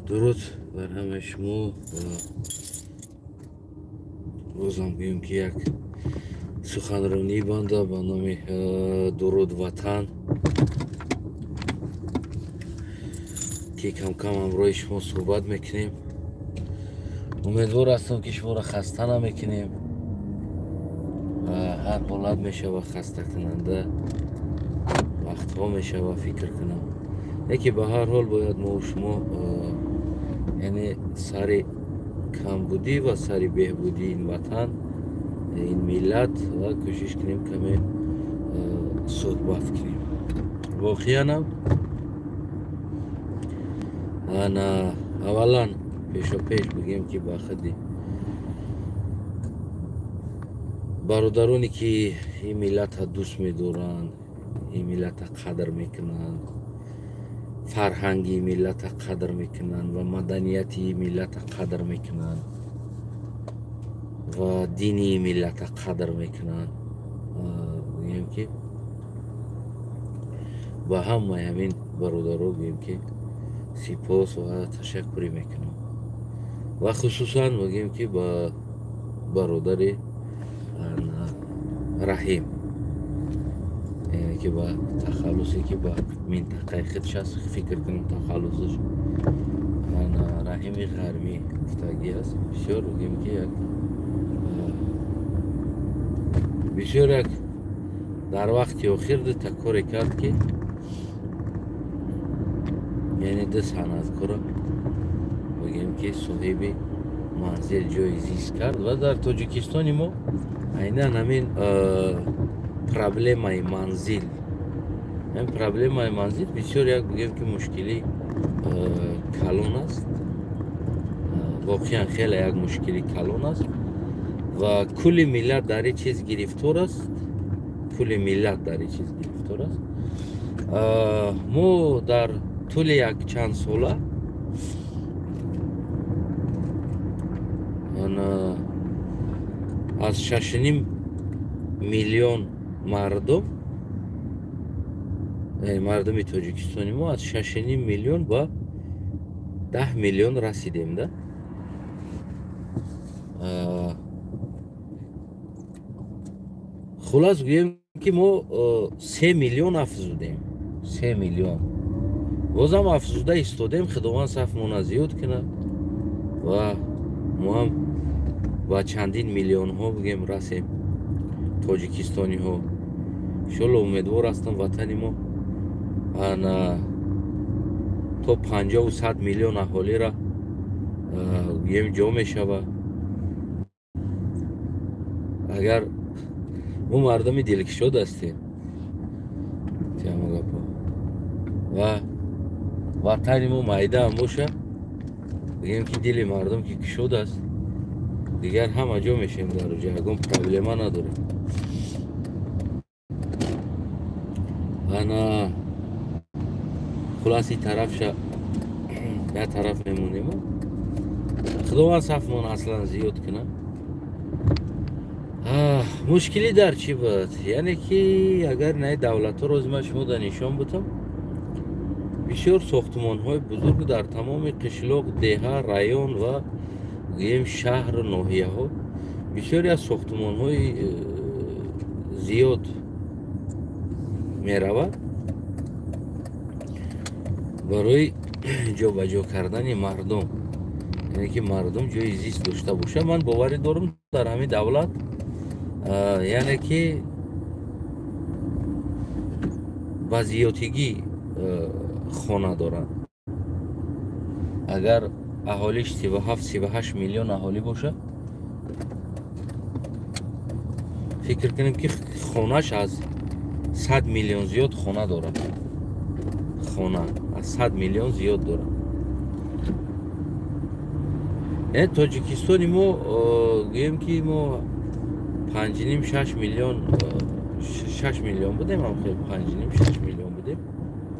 Дуруд бар ҳамаи шумо. Бозам гӯем, ки як суханронии банда ба номи «Дуруд, ватан», ки камкам ҳамроҳи шумо суҳбат мекунем. Умедвор ҳастам, ки шуморо хаста намекунем. Ҳар ҳолат мешава хастакунанда, вақтҳо мешава, фикр кунам, яке ба ҳар ҳол бояд мо шумо, яъне сари камбудӣ ва сари беҳбудии ин ватан, ин миллат ва кӯшиш кунем, каме суҳбат кунем. Воқеанам, ана аввалан пешопеш бигем, ки ба худи бародароне, ки ин миллата дӯст медоранд, ин миллата қадр мекунанд, фарҳанги миллата қадр мекунанд ва маданияти миллата қадр мекунанд ва дини миллата қадр мекунанд, гӯем, ки ба ҳамаи ҳамин бародаро гӯем, ки сипос ва ташаккурӣ мекунам ва хусусан мегӯем, ки ба бародари Раҳим, яъне ки ба тахаллусе, ки ба минтақаи худш аст, фикр кунам, тахаллусаш Раҳими Ғармӣ гуфтагӣ аст. Бисёр гӯем, ки як бисёр як дар вақти охир дута коре кард, ки яъне ду санъаткора бигем, ки соҳиби манзил, ҷои зист кард. Ва дар Тоҷикистони мо айнан ҳамин проблемаи манзил, ин проблемаи манзил бисёр як бигем, ки мушкили калон аст. Воқеан хеле як мушкили калон аст ва кулли миллат дар ин чиз гирифтор аст, кулли миллат дар ин чиз гирифтор аст. Мо дар тӯли як чанд сола аз 6,5 миллион мардум, мардуми Тоҷикистони мо аз 6,5 миллион ба 10 миллион расидем да. Хулас, гӯем, ки мо 3 миллион афзудем, 3 миллион бозам афзуда истодем. Худованд сафмона зиёд кунад ва мо ҳам ба чандин миллионҳо бигем расем, тоҷикистониҳо. Иншолло, умедвор ҳастам, ватани мо ана то 50-у 100 миллион аҳолира гӯем ҷо мешавад, агар мо мардуми дилкушод ҳастем гапо ва ватани мо майдаам боша, бигем, ки дили мардум ки кушод аст, дигар ҳама ҷо мешем дар оҷа, ягон проблема надорем. Ана хуласи тарафша як тараф мемонем. Худованд сафмон аслан зиёд кунад. Мушкилӣ дар чӣ буд? Яъне ки агар наи давлатҳоро ози ман шумо да нишон будам, бисёр сохтмонҳои бузург дар тамоми қишлоқ, деҳа, район ва гӯем шаҳру ноҳияҳо, бисёре аз сохтмонҳои зиёд меравад барои ҷобаҷо кардани мардум, яъне ки мардум ҷои зист дошта бошад. Ман боварӣ дорам, дар ҳамин давлат, яъне ки ба зиёдтигӣ хона доранд. Агар аҳолиш 37-38 миллион аҳолӣ бошад, фикр кунем, ки хонаш аз 100 миллион зиёд хона дорад, хона аз 100 миллион зиёд дорад. Яъне Тоҷикистони мо, гӯем, ки мо 5,5, 6 миллион, 6 миллион будем, 5,5, 6 миллион будем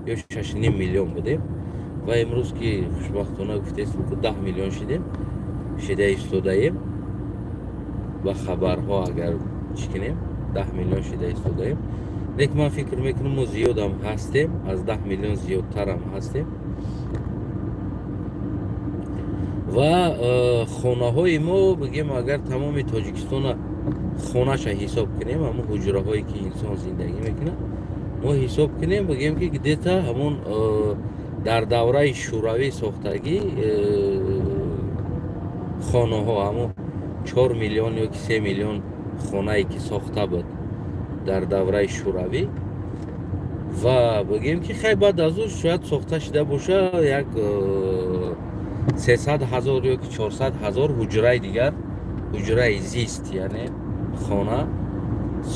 ё 6,5 миллион будем ва имрӯз, ки хушбахтона гуфтестем, ки 10 миллион шидем, шида истодаем. Ба хабарҳо агар чӣ кунем, 10 миллион шида истодаем. Лекин ман фикр мекунам, мо зиёдам ҳастем, аз 10 миллион зиёдтарам ҳастем. Ва хонаҳои мо, бигем, агар тамоми Тоҷикистона хонаша ҳисоб кунем, ҳамон ҳуҷраҳое ки инсон зиндагӣ мекунад, мо ҳисоб кунем, бигем ки где-то ҳамон дар давраи шӯравӣ сохтагӣ хонаҳо, ҳамон 4 миллион ё ки 3 миллион хонае ки сохта буд дар давраи шӯравӣ, ва бигем ки хай, баъд аз ӯ шояд сохта шида боша як 300 ҳазор ё ки 400 ҳазор ҳуҷраи дигар, ҳуҷраи зист, яъне хона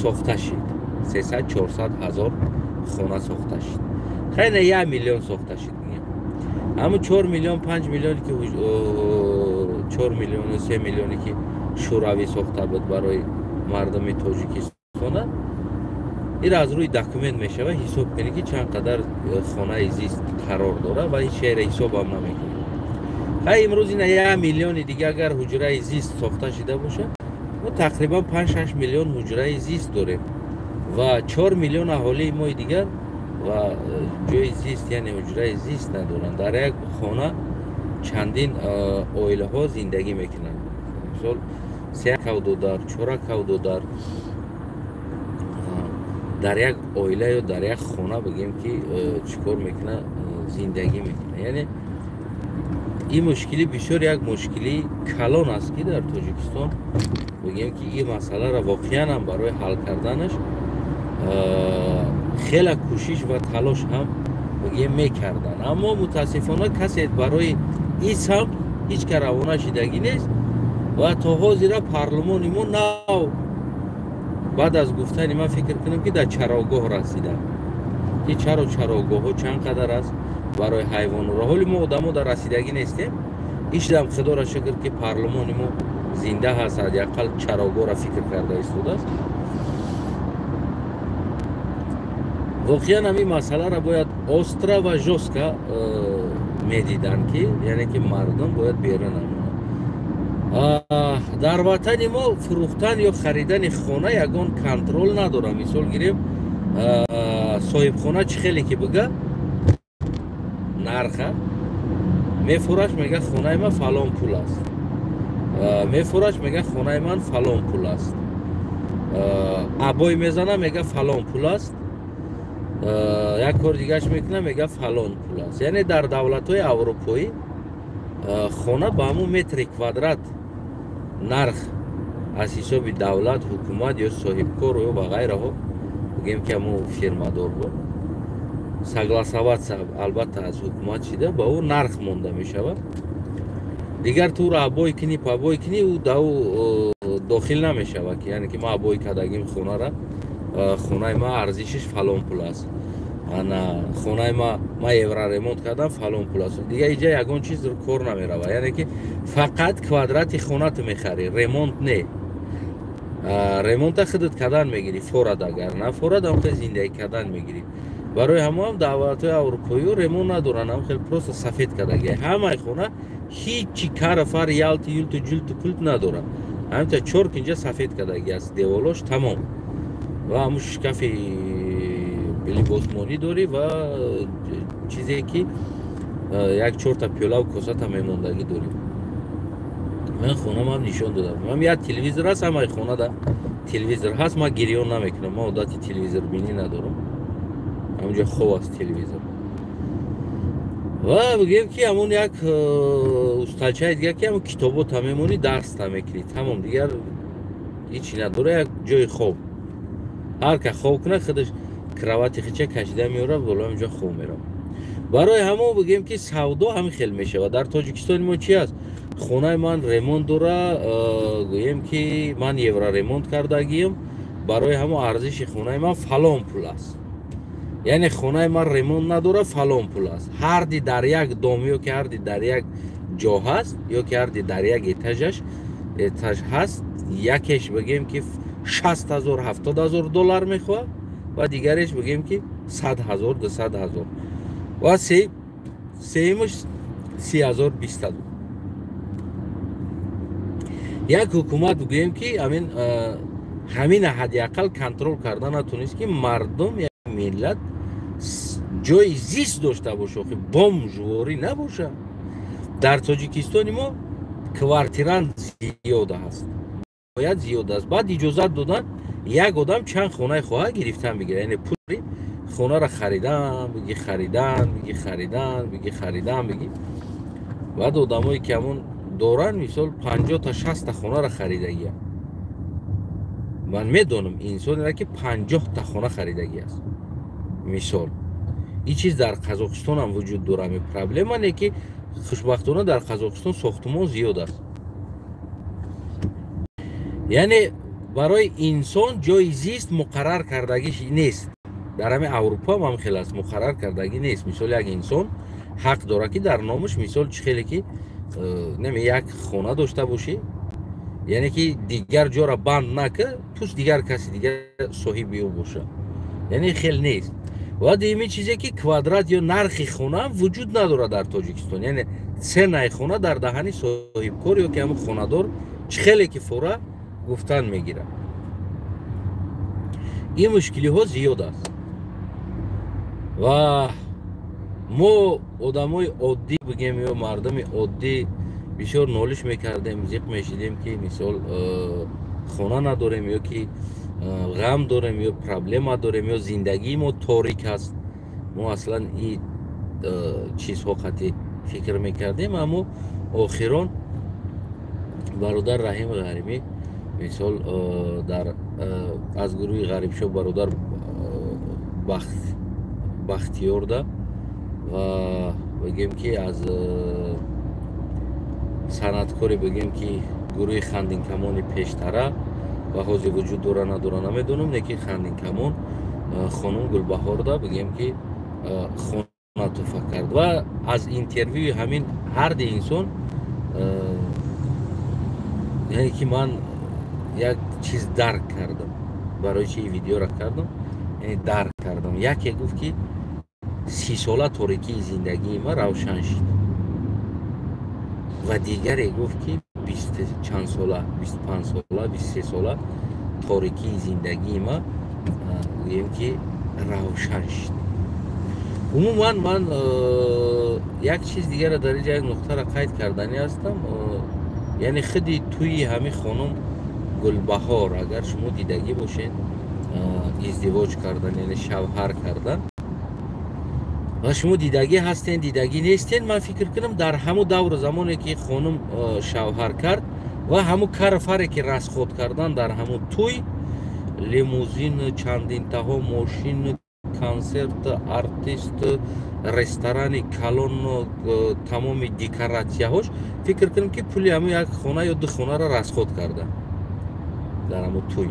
сохта шид. 300-400 ҳазор хона сохта шид, хай, на 1 миллион сохта шид. Ҳамун 4 миллион, 5 миллионе ки, 4 миллиону 3 миллионе ки шӯравӣ сохта буд барои мардуми Тоҷикистона, ира аз рӯи документ мешава ҳисоб кунӣ, ки чанд қадар хонаи зист қарор дорад, ва ҳеҷ шайра ҳисобам намекунӣ. Хай, имрӯз ина 1 миллиони дига агар ҳуҷраи зист сохта шида бошад, мо тақрибан 5-6 миллион ҳуҷраи зист дорем ва 4 миллион аҳолии мои дигар ва ҷои зист, яъне ҳуҷраи зист надоранд. Дар як хона чандин оилаҳо зиндагӣ мекунанд, мисол, се кавдодар, чора кавдодар дар як оила ё дар як хона, бигем ки, чӣ кор мекунад, зиндагӣ мекунад. Яъне ин мушкилӣ бисёр як мушкилии калон аст, ки дар Тоҷикистон, бигем ки, ин масъаларо воқеан ҳам барои ҳал карданаш хеле кӯшиш ва талош ҳам, бигем, мекарданд, аммо мутаассифона касе барои ин самт ҳеҷ ка равона шидагӣ нест. Ва то ҳозира парлумони мо нав, баъд аз гуфтани ман, фикр кунам, ки дар чарогоҳ расидам, ки чаро чарогоҳҳо чанд қадар аст барои ҳайвонро. Ҳоли мо одамо дар расидагӣ нестем. Ишдам, худоро шукр, ки парлумони мо зинда ҳаст, ҳадди ақал чарогоҳро фикр карда истодааст. Воқеан ҳамин масъаларо бояд остро ва жёстко медиданд, ки яъне ки мардум бояд берун намонад. Дар ватани мо фурӯхтан ё харидани хона ягон контрол надорад. Мисол гирем, соҳибхона чӣ хеле ки бига нарха мефураш, мега, хонаи ман фалон пул аст, мефураш, мега, хонаи ман фалон пул аст, обой мезана, мега, фалон пул аст, як кор дигараш мекунам, мега, фалон пул аст. Яъне дар давлатҳои аврупоӣ хона ба ҳамун метри квадрат нарх аз ҳисоби давлат, ҳукумат ё соҳибкор ё ва ғайраҳо, бигем ки ҳамун фирмадорҳо согласоваться, албатта, аз ҳукумат шида, ба ӯ нарх монда мешавад. Дигар туро обой кунӣ, пабой кунӣ, ӯ да ӯ дохил намешавад, ки яъне ки ман обой кардагим хонара, хонаи ман арзишиш фалон пул аст, ана хонаи ма, ма евроремонт кардам, фалон пул аст. Дигар иҷа ягон чиз кор намеравад. Яъне ки фақат квадрати хонату мехарӣ, ремонт не. Ремонта худат кардан мегирӣ, форад, агар нафорад, ам хел зиндагӣ кардан мегирӣ. Барои ҳамоам давлатҳои аврупоиё ремонт надоранд, ам хел просто сафед кардаги ҳамаи хона, ҳичи кара-фар, ялти юлту ҷулту пулт надорад, ҳаминта чор кинҷа сафед кардаги аст деволош, тамом. Ва ҳамун шкафи либосмонӣ дорӣ ва чизе ки як чорта пиёлаву косата мемондагӣ дорӣ. Ман хонамам нишон додам, ман як телевизор ҳаст, ҳамаи хонада телевизор ҳаст. Ман гирён намекунам, ман одати телевизорбинӣ надорам, ҳамунҷо хоб аст телевизор. Ва бигӯем ки ҳамун як усталчаи дигар, ки ҳамун китобота мемонӣ, дарста мекунӣ, тамом, дигар ҳичи надора. Як ҷои хоб, ҳар ка хоб кунад, худаш кровати хича кашида меорад боло, ҳаминҷо хоб меравад. Барои ҳамон, бигӯем ки, савдо ҳамин хел мешавад. Дар Тоҷикистони мо чи аст? Хонаи ман ремонт дора, гӯем ки ман евроремонт кардагием, барои ҳамон арзиши хонаи ман фалон пул аст. Яъне хонаи ман ремонт надора, фалон пул аст. Ҳарди дар як дом ё ки ҳарди дар як ҷо ҳаст, ё ки ҳарди дар як этаж ҳаст, якеш, бигем ки, 60 0, 70 000 доллар мехоҳад ва дигареш, бигем ки, 100 000, 200 000 ва сеюмаш 30 000, 20 000. Як ҳукумат, бигӯем ки, ҳамина ҳадди ақал контрол карда натонист, ки мардум, як миллат ҷои зист дошта боша, охи бомжворӣ набоша. Дар Тоҷикистони мо Квартирант зиёд аст, бояд зиёд аст. Баъд иҷозат додан як одам чанд хонаи хоҳа гирифтан бигира, яъне пули хонаро харидан биги, харидан биги, харидан биги, харидан биги. Баъд одамое ки ҳамон доранд, мисол 50 та 60 та хонаро харидагия. Ман медонам инсонеро, ки 50 та хона харидагӣ аст. Мисол, ин чиз дар Қазоқистонам вуҷуд дорад, ами проблема не, ки хушбахтона дар Қазоқистон сохтумон зиёд аст. Яъне барои инсон ҷои зист муқаррар кардагӣ нест. Дар ҳамин Аврупо ҳам хел аст, муқаррар кардагӣ нест. Мисол, як инсон ҳақ дорад, ки дар номаш, мисол, чӣ хеле ки наме як хона дошта бошӣ, яъне ки дигар ҷора банд нака, пуст дигар каси дигар соҳиби ӯ боша, яъне хел нест. Ва дуюми чизе, ки квадрат ё нархи хона вуҷуд надорад дар Тоҷикистон, яъне ценаи хона дар даҳани соҳибкор ё ки ҳамн хонадор чӣ хеле ки фора гуфтан мегирад. Ин мушкилиҳо зиёд аст ва мо одамои оддӣ бигем ё мардуми оддӣ бисёр нолиш мекардем, зиқ мешидем, ки мисол хона надорем ё ки ғам дорем ё проблема дорем ё зиндагии мо торик аст. Мо аслан ин чизҳо қатъи фикр мекардем, аммо охирон бародар Раҳим Ғаримӣ, мисол, дар аз гурӯҳи Ғарибшо бародар Бахтиёрда ва бигем, ки аз санъаткоре, бигем, ки гурӯҳи Хандинкамони пештара ва ҳозир вуҷуд дора, надора, намедонам, лекин Хандинкамон хонум Гулбаҳорда, бигем, ки хона туфа кард. Ва аз интервюи ҳамин ҳарди инсон, яъне ки ман як чиз дарк кардам, барои чи видеоро кардам, яъне дарк кардам. Яке гуфт, ки 30 сола торикии зиндагии ма равшан шид, ва дигаре гуфт, ки бист чанд сола, 25 сола, 23 сола торикии зиндагии ма, гӯем, ки равшан шид. Умуман, ман як чиз дигарро дар инҷа, як нуқтаро қайд карданӣ ҳастам. Яъне худи тӯи ҳамин хонум Гулбаҳор, агар шумо дидагӣ бошед, издивоҷ кардан, яъне шавҳар кардан, ва шумо дидагӣ ҳастен, дидагӣ нестен, ман фикр кунам, дар ҳамун давру замоне ки хонум шавҳар кард ва ҳамун карфаре ки расход кардан дар ҳамун тӯй, лимузин, чандинтаҳо мошин, консерт, артист, ресторани калон, тамоми декоратсияҳош, фикр кунам, ки пули ҳамун як хона ё ду хонаро расход карда дар ҳамун тӯй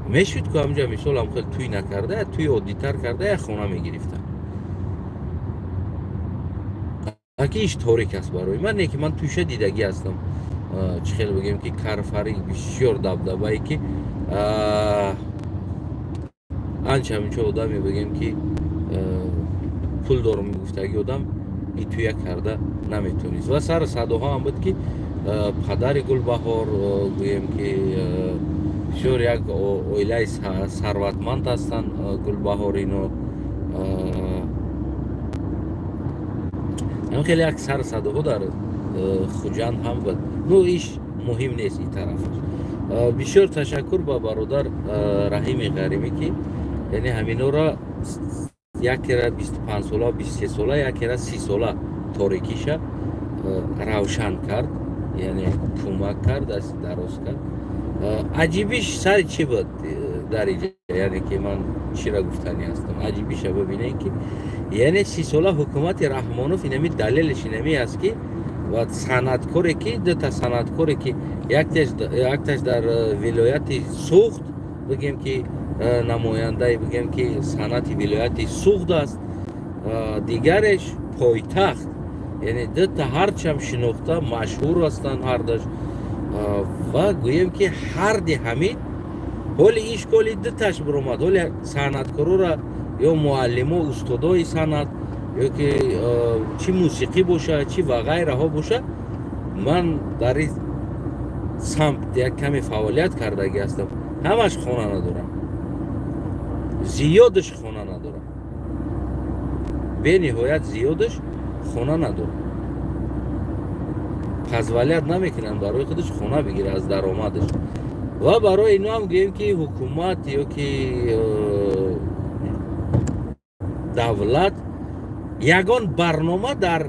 мешуд, ку ҳамҷа, мисол, ҳам хел тӯй накарда, тӯи оддитар карда, як хона мегирифтам. Аки иш торик аст барои ман, не ки ман тӯйша дидагӣ ҳастам. Чӣ хел бигем, ки карфари бисёр дабдабае, ки анча ҳаминчо одаме, бигем, ки пул дорум гуфтагӣ одам и тӯя карда наметонист. Ва сару садоҳо ҳам буд, ки падари Гулбаҳор, гӯем, ки бисёр як оилаи сарватманд ҳастанд Гулбаҳор ино. Ҳам хеле як сару садоҳо дар Хуҷанд ҳам буд. Ну, иш муҳим нест ин тарафаш. Бисёр ташаккур ба бародар Раҳими Ғаримӣ, ки яъне ҳаминора якера 25 сола, 23 сола, якера 30 сола торикиша равшан кард, яъне кӯмак кард, даст дароз кард. Аҷибиш сари чӣ буд дар иҷа? Яъне ки ман чира гуфтанӣ ҳастам? Аҷибиша бибинем, ки яъне 30 сола ҳукумати Раҳмонов, инами далелеш инами аст, ки ва санъаткоре, ки дута санъаткоре, ки якташ дар вилояти Суғд, бигем, ки намояндаи, бигем, ки санъати вилояти Суғд аст, дигареш пойтахт, яъне дута ҳарчам шинохта, машҳур ҳастанд ҳардаш. Ва гӯем, ки ҳарди ҳамин ҳоли ишколи дуташ биромад. Ҳоли санъаткорора ё муаллимо, устодои санъат, ё ки чӣ мусиқӣ боша, чӣ ва ғайраҳо боша, ман дар ин самт як каме фаъолият кардагӣ ҳастам, ҳамаш хона надорам, зиёдаш хона надорам, бениҳоят зиёдаш. Хона надорад, позволять намекунанд барои худаш хона бигира аз даромадаш. Ва барои ино ҳам гӯем, ки ҳукумат ё ки давлат ягон барнома дар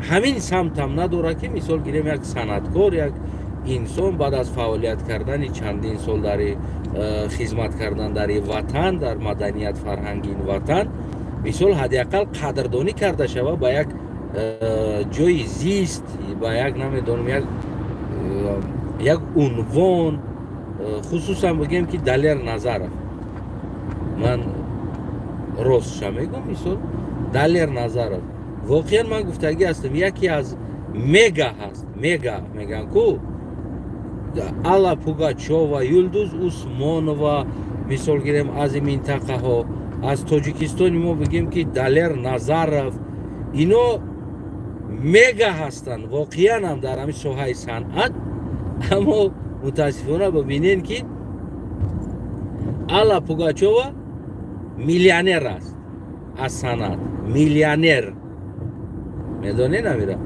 ҳамин самтам надорад, ки мисол гирем, як санъаткор, як инсон баъд аз фаъолият кардани чандин сол дар хизмат кардан дар ватан, дар маданият, фарҳанги ин ватан, мисол ҳадди ақал қадрдонӣ карда шава ба як ҷои зист, ба як, намедонам, як унвон. Хусусан бигем, ки Далер Назаров, ман ростша мегӯм, мисол Далер Назаров воқеан ман гуфтагӣ ҳастам, яке аз мега ҳаст, мега мегӯям ку, Алла Пугачова, Юлдуз Усмонова, мисол гирем, аз ин минтақаҳо, аз Тоҷикистони мо бигем, ки Далер Назаров, ино мега ҳастанд воқеан ҳам дар ҳамин соҳаи санъат. Аммо мутаассифона бибинен, ки Алла Пугачова миллионер аст, аз санъат миллионер. Медонед, амира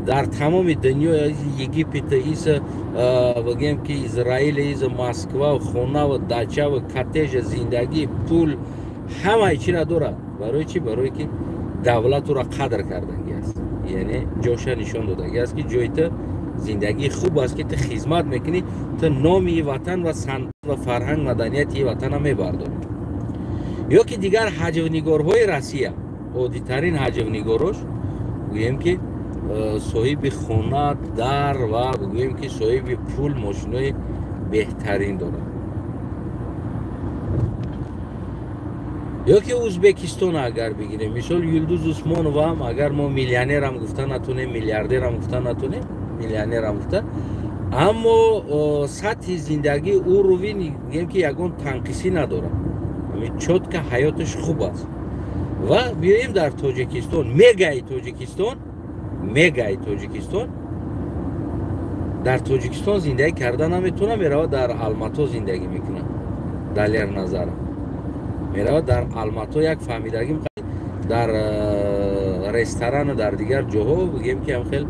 дар тамоми дунё, Египет, иса бигем, ки Израил, иза Москва, хонаву дачаву коттежа, зиндагӣ, пул, ҳамаи чира дорад. Барои чӣ? Барое ки давлат ӯро қадр кардагӣ аст, яъне ҷоша нишон додагӣ аст, ки ҷои ту зиндагии хуб аст, ки ту хизмат мекунӣ, ту номи ватан ва санъат ва фарҳанг, маданияти ватана мебардорӣ. Ё ки дигар ҳаҷвнигорҳои Россия, оддитарин ҳаҷвнигорош, гӯем, ки соҳиби хона, дар ва гӯем, ки соҳиби пул, мошинои беҳтарин дорад. Ё ки Ӯзбекистон агар бигирем, мисол Юлдуз Усмоноваам агар мо миллионерам гуфта натонем, миллиардерам гуфта натонем, миллионерам гуфта, аммо сатҳи зиндагии уровень, гӯем, ки ягон танқисӣ надорад, чётко ҳаёташ хуб аст. Ва биёем дар Тоҷикистон, мегаи Тоҷикистон, мегаи Тоҷикистон дар Тоҷикистон зиндагӣ карда наметавонад, меравад дар Алмато зиндагӣ мекунад. Далер Назаров меравад дар Алмато, як фаҳмидагим, дар ресторану дар дигар ҷоҳо, бигем, ки ҳам хел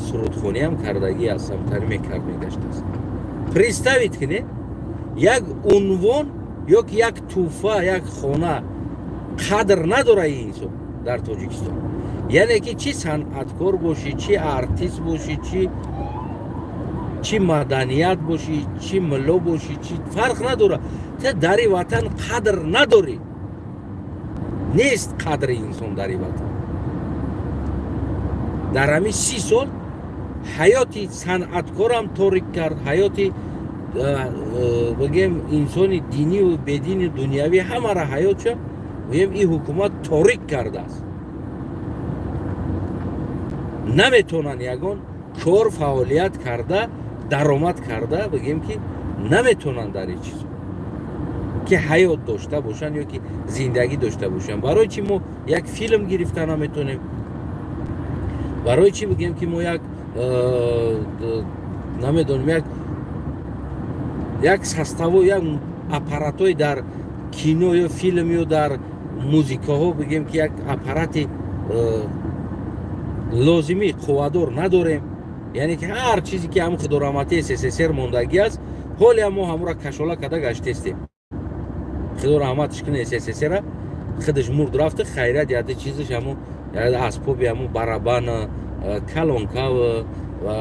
сурудхониам кардагӣ аст, самтари мекард, мегаштааст. Представить кунед, як унвон ё ки як тӯҳфа, як хона қадр надорад ин инсон дар Тоҷикистон. Яъне ки чӣ санъаткор бошӣ, чӣ артист бошӣ, чӣ маданият бошӣ, чӣ милло бошӣ, чӣ фарқ надорад, ту дари ватан қадр надорӣ. Нест қадри инсон дари ватан. Дар ҳамин 30 сол ҳаёти санъаткорам торик кард, ҳаёти, бигем, инсони диниву бедини, дунявӣ, ҳамара ҳаётша, гӯем, ин ҳукумат торик кардааст. Наметавонанд ягон кор, фаъолият карда, даромад карда, бигем, ки наметавонанд дар ин чиз ки ҳаёт дошта бошанд ё ки зиндагӣ дошта бошанд. Барои чӣ мо як филм гирифта наметавонем? Барои чӣ, бигем, ки мо як, намедонем, як составо, як аппаратҳои дар кино ё филм ё дар музикаҳо, бигем, ки як аппарати лозимӣ, қуввадор надорем? Яъне ки ҳар чизе ки ҳамн худораҳматии СССР мондагӣ аст, ҳолеам мо ҳамура кашола карда гаштестем. Худо раҳматш куна СССРа, худаш мурд, рафта, хайрат, яде чизаш, ҳамун асбоби, ҳамун барабан, калонкав ва,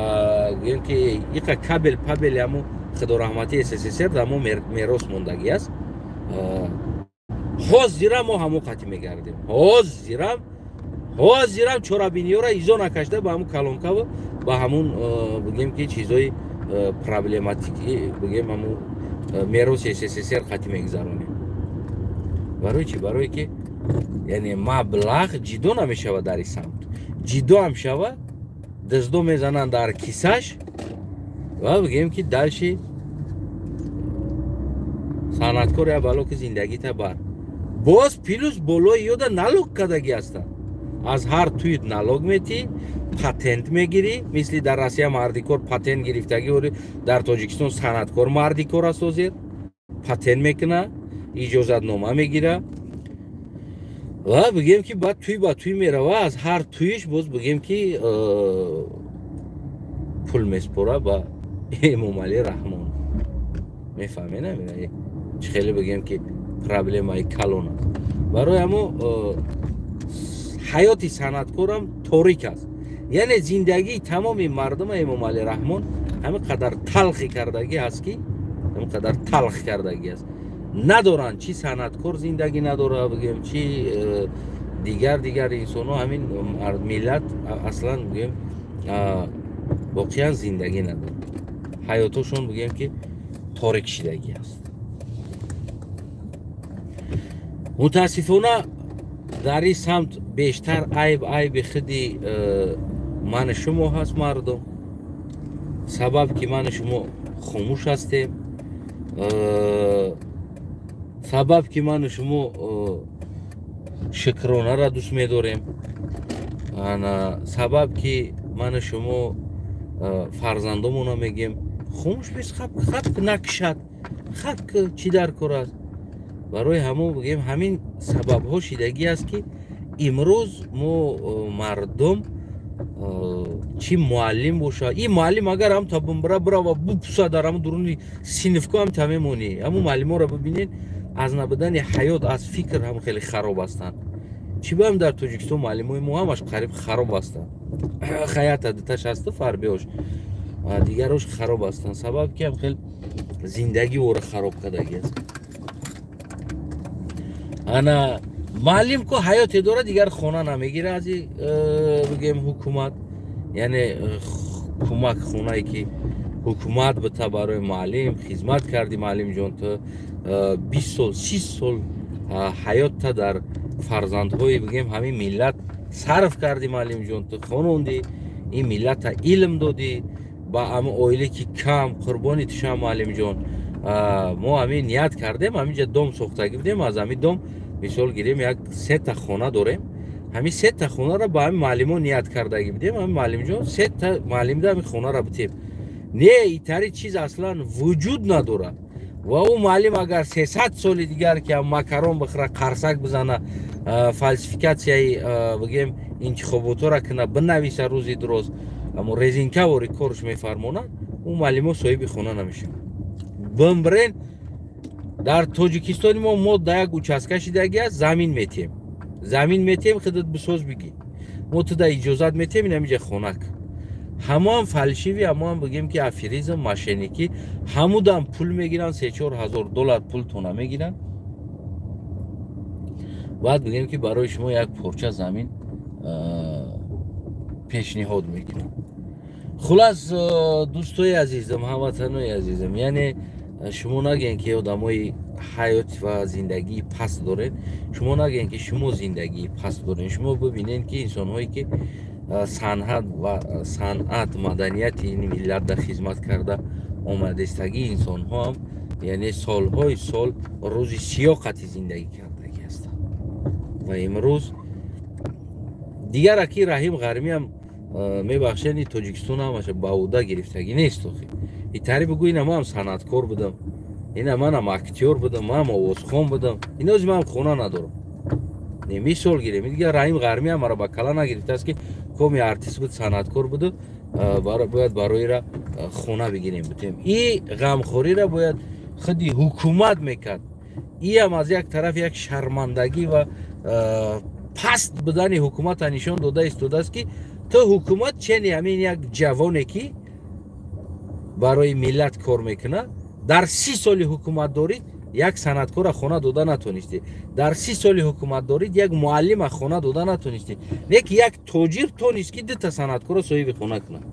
гӯем, ки иқа кабел пабели ҳамун худораҳматии СССР дар мо мерос мондагӣ аст. Ҳозира мо ҳамон қатӣ мегардем, ҳозирам чорабиниёра изо накашда ба ҳамун калонкаву ба ҳамун, бигем, ки чизои проблематикӣ, бигем, ҳамун мероси СССР қатӣ мегузаронем. Барои чӣ? Барое ки, яъне, маблағ ҷидо намешавад дар ин самт. Ҷидо ҳам шава, дуздо мезананд дар кисаш ва, бигем, ки дальше санъаткор я бало ки зиндагита бар. Боз плюс болои ёда налог кардагӣ ҳастанд. Аз ҳар туит налог метӣ, патент мегирӣ. Мисли дар Россия мардикор патент гирифтагӣ, ори дар Тоҷикистон санъаткор мардикор аст, ҳозир патент мекуна, иҷозатнома мегира. Ва бигем ки баъд тӯй ба тӯй мерава, аз ҳар тӯйиш боз бигем ки пул меспора ба Эмомалӣ Раҳмон. Мефаҳмед, чӣ хеле бигем ки проблемаи калон аст. Барои ҳамо ҳаёти санъаткорам торик аст. Яъне зиндагии тамоми мардума Эмомалӣ Раҳмон ҳамин қадар талхи кардагӣ ҳаст, ки ҳамин қадар талх кардагӣ аст. Надоранд, чӣ санъаткор зиндагӣ надора, бигем, чӣ дигар инсонҳо, ҳамин миллат аслан бигем воқеан зиндагӣ надорад. Ҳаётошон бигем ки торик шидагӣ аст. Мутаассифона дар ин самт бештар айби худи мани шумо ҳаст, мардум. Сабаб ки мани шумо хомӯш ҳастем, сабаб ки ману шумо шукронаро дӯст медорем, сабаб ки ману шумо фарзандомона мегем хомӯш бес, хаб накушад, хаб чӣ дар кор аст. Барои ҳамон бигем ҳамин сабабҳо шидагӣ аст, ки имрӯз мо мардум, чӣ муаллим боша, ин муаллим агар ҳам та бумбара бирава бупуса дар ҳамун дуруни синфко ҳам та мемонӣ. Ҳамун муаллиморо бибинед, аз набудани ҳаёт, аз фикр ҳам хеле хароб ҳастанд. Чӣ баам дар Тоҷикистон муаллимои мо ҳамаш қариб хароб ҳастанд. Хаята дуташ ҳасту фарбиҳош, дигарош хароб ҳастанд. Сабаб ки ҳам хел зиндагӣ ора хароб кардагӣ аст. Ана муаллим ку ҳаёте дорад, дигар хона намегира аз бигем ҳукумат, яъне кӯмак хонае ки ҳукумат бита барои муаллим. Хизмат карди, муаллимҷон, ту 20 сол, 30 сол ҳаётта дар фарзандҳои бигем ҳамин миллат сарф карди, муаллимҷон, ту хононди ин миллата, илм додӣ ба ҳамин оиле ки кам, қурбони тушам, муаллимҷон. Мо ҳамин ният кардем, ҳаминҷа дом сохтагӣ будем, аз ҳамин дом мисол гирем як сета хона дорем, ҳамин сета хонаро ба ҳамин муаллимон ният кардагӣ будем, ҳамин муаллимҷон сета муаллимда ҳамин хонаро битем. Не, итари чиз аслан вуҷуд надорад. Ва ӯ муаллим агар 300 соли дигар ки макарон бихӯра, қарсак бизана, фалсификатсияи бигем интихоботҳоро кина, бинависа рӯзи дуроз, аммо резинкавори корш мефармонад, ӯ муаллимо соҳиби хона намешавад. Бимбрен дар Тоҷикистони мо да як участка шидагӣ аст, замин метиҳем, замин метиҳем, худат бисоз, бигӣ, мо туда иҷозат метиҳем, инамиҷа хонак. Ҳамоам фальшивый, ҳамоам бигем ки аферизм, мошенникӣ, ҳамудам пул мегиранд, 3-4 ҳазор доллар пултона мегиранд. Баъд бигем ки барои шумо як порча замин пешниҳод мекунам. Хулас, дӯстои азизам, ҳамватанои азизам, яъне шумо нагӯен ки одамои ҳаёт ва зиндагии паст доред, шумо нагӯен ки шумо зиндагии паст доред. Шумо бибинед ки инсонҳое ки санъат ва санъат, маданияти ин миллат дар хизмат карда омадистагии инсонҳо ҳам, яъне солҳои сол рӯзи сиёқати зиндагӣ кардагӣ ҳастанд. Ва имрӯз дигар аки Раҳим Ғармиам, мебахшед, Тоҷикистон ҳамаша ба уда гирифтагӣ нест. Охи итари бигӯ, ина ман санъаткор будам, ина манам актёр будам, манам овозхон будам, инози ман хона надорам. Не, мисол гирем, дигар Раҳим Ғармиам маро ба кала нагирифтааст ки коми артист буд, санъаткор буду, бояд бароира хона бигирем, бутем. И ғамхориро бояд худи ҳукумат мекард. Иам аз як тараф як шармандагӣ ва паст будани ҳукумата нишон дода истодааст, ки ту ҳукумат чени ҳамин як ҷавоне ки барои миллат кор мекунад, дар 30 соли ҳукуматдорӣ як санъаткора хона дода натонистӣ, дар 30 соли ҳукуматдорӣ як муаллима хона дода натонистӣ, не ки як тоҷир тонист ки дута санъаткора соҳиби хона кунад.